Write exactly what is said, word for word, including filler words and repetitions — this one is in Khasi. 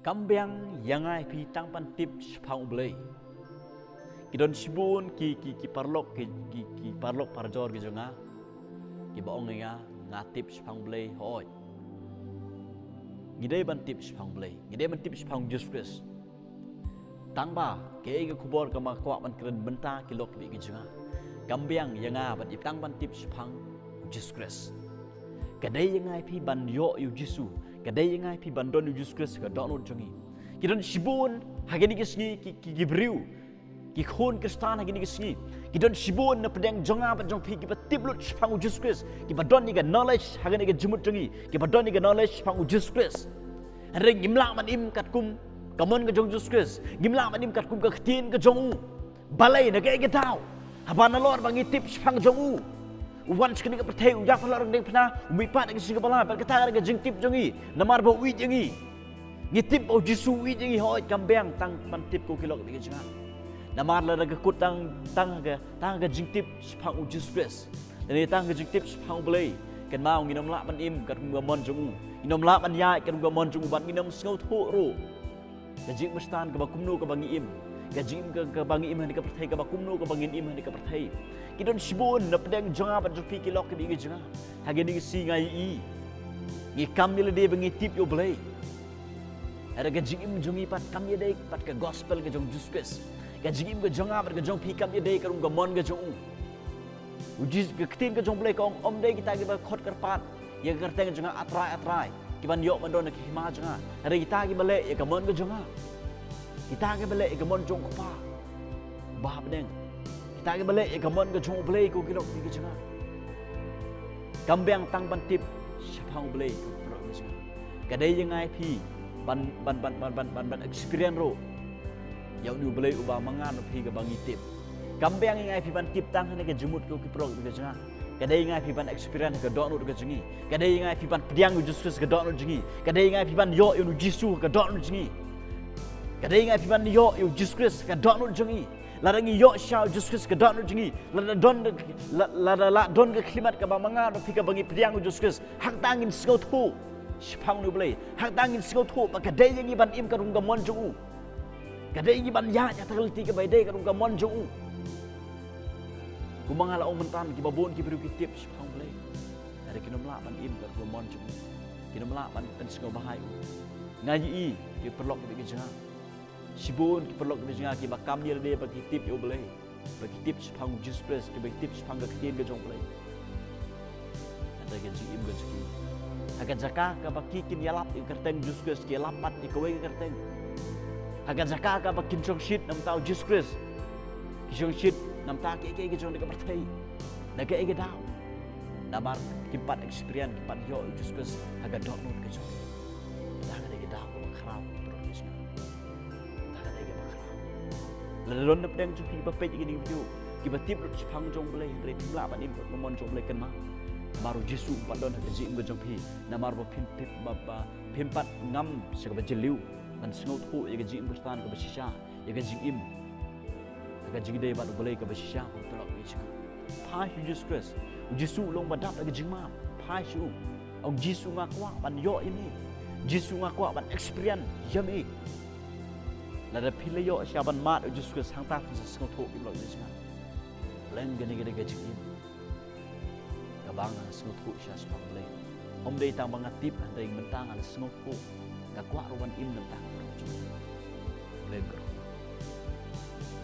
Kam biang ïa nga ïa phi tang ban tip shaphang U Blei. Ki don shibun ki, ki, ki paralok, ki, ki, ki paralok parajor ki jong nga, kiba ong ïa nga, nga tip shaphang U Blei, hooid. Ngi dei ban tip shaphang U Blei, ngi dei ban tip shaphang U Jisu Khrist. Tang ba kaei ka khubor kaba nga kwah ban kren mynta, ki lok kiba ïeit ki jong nga, kam biang ïa nga ban ïa tang ban tip shaphang U Jisu Khrist. Ka dei ïa nga ïa phi ban ïoh ïa U Jisu. Ka dei ïa nga ïa phi ban don ïa U Jisu Khrist ha ka dohnud jong ngi. Ki don shibun ha kine ki sngi ki, ki, ki briew, ki khun Khristan ha kine ki sngi, ki don shibun na pdeng jong nga bad jong phi kiba tip lut shaphang U Jisu Khrist, kiba don ïa ka knowledge ha kane ka jingmut jong ngi, kiba don ïa ka knowledge shaphang U Jisu Khrist. Hynrei ngim lah ban im katkum ka mon ka jong U Jisu Khrist. Ngim lah ban im katkum ka ktien ka jong u. Balei, na kaei ka daw? Haba nalor ba ngi tip shaphang jong u, u wan sha kane ka pyrthei, u ïap halor ka diengphna, u mihpat ha ka sngi kaba lai, bad kata ka dei ka jingtip jong ngi, namar ba u ïeit ïa ngi. Ngi tip ba U Jisu u ïeit ïa ngi, hooid, kam biang tang ban tip, ko ki lok kiba ïeit ki jong nga. Namar lada ka kut tang, tang ka, tang ka jingtip shaphang U Jisu Khrist, lane tang ka jingtip shaphang U Blei, kynmaw, ngin ym lah ban im katkum ka mon jong u. Ngin ym lah ban ïaid katkum ka mon jong u, bad ngin ym sngewthuh ruh ka jingim Khristan kaba kumno kaba ngi im, ka jingim ka, kaba ngi im ha kane ka pyrthei kaba kumno kaba ngin im ha kane ka pyrthei. Ki don shibun na pdeng jong nga bad jong phi, ki lok kiba ïeit ki jong nga. Ha kine ki sngi nga ïohi, ngi kam ïa lade ba ngi tip ïa U Blei. Hynrei ka jingim jong ngi pat kam ïadei bad ka gospel ka jong U Jisu Khrist. Ka jingim ka jong nga bad ka jong phi kam ïadei katkum ka mon ka jong u. U Jis-, ka ktien ka jong U Blei ka ong, ym dei kita kiba khot kyrpad ïa ka kyrteng jong nga, A Trai, A Trai, ki ban ïoh ban don ha ka hima jong nga, hynrei kita kiba leh ïa ka mon ka jong nga. Kita kiba leh ïa ka mon jong U Kpa uba ha bneng. Kita kiba leh ïa ka mon ka jong U Blei, ko ki lok kiba ïeit ki jong nga. Kam biang tang ban tip shaphang U Blei, ko ki lok kiba ïeit ki jong nga. Ka dei ïa nga ïa phi ban, ban, ban experience ruh ïa une U Blei uba ma nga bad phi kaba ngi tip. Kam biang ïa nga ïa phi ban tip tang ha kane ka jingmut, ko ki paralok kiba ïeit ki jong nga. Ka dei ïa nga ïa phi ban experience ha ka dohnud ka jong ngi. Ka dei ïa nga ïa phi ban pdiang ïa U Jisu Khrist ha ka dohnud jong ngi. Ka dei ïa nga ïa phi ban ïoh ïa une U Jisu ha ka dohnud jong ngi. Ka dei ïa nga ïa phi ban ïoh ïa U Jisu Khrist ha ka dohnud jong ngi. Lada ngi ïoh shisha ïa U Jisu Khrist ha ka dohnud jong ngi, lada don, la-, lada la don ka khyllipmat kaba ma nga bad phi kaba ngi pdiang ïa U Jisu Khrist, hangta ngin sngewthuh shaphang une U Blei. Hangta ngin sngewthuh ba ka dei ïa ngi ban im katkum ka mon jong u. Ka dei ïa ngi ban ïaid ha kata ka lynti kaba ïadei katkum ka mon jong u. Kumba nga la ong mynta, kiba bun ki briew ki tip shaphang U Blei, hynrei kin ym lah ban im katkum ka mon jong u. Kin ym lah ban pynsngewbha ïa u. Nga ïohi ki paralok kiba ïeit ki jong nga, shibun ki paralok kiba ïeit ki jong nga, kiba kam ïa lade ba ki tip ïa U Blei, ba ki tip shaphang U Jisu Khrist, kiba ki tip shaphang ka ktien ka jong U Blei. Hynrei ka jingim ka jong ki, ha ka jaka kaba ki kin ïalap ïa ka kyrteng U Jisu Khrist, ki ïalap pat ïa kawei ka kyrteng. Ha ka jaka kaba kin shongshit na bynta U Jisu Khrist, ki shongshit na bynta kiei kiei ki jong kane ka pyrthei. Na kaei ka daw? Namar kim pat experience, kim pat ïoh ïa U Jisu Khrist ha ka dohnud ka jong ki. Kata ka dei ka daw kaba khraw, ko ki paralok kiba ïeit ki jong nga. Kata ka dei kaba khraw. Lada don na pdeng jong phi kiba peit ïa kane ka video, kiba tip lut shaphang jong U Blei, hynrei phim lah ban im katkum ka mon jong U Blei, kynmaw, namar U Jisu um pat don ha ka jingim ka jong phi. Namar ba phim, phim, ba, ba phim pat ngam sha kaba jylliew ban sngewthuh ïa ka jingim Khristan kaba shisha, ïa ka jingim ha ka jingïadei bad U Blei kaba shisha, ko ki paralok kiba ïeit ki jong nga. Phai sha U Jisu Khrist. U Jisu u long uba dap da ka jingmap. Phai sha u. Ong, Jisu, nga kwah ban ïoh ïa me. Jisu, nga kwah ban experience ïa me. Lada phi la ïoh shisha ban mad ïa U Jisu Khrist, hangta phin sa sngewthuh, ko ki paralok kiba ïeit ki jong nga. Lem kane ka dei ka jingim kaba nga sngewthuh shisha shaphang U Blei. Ym dei tang ba nga tip, hynrei mynta nga la sngewthuh. Nga kwah ruh ban im na bynta ka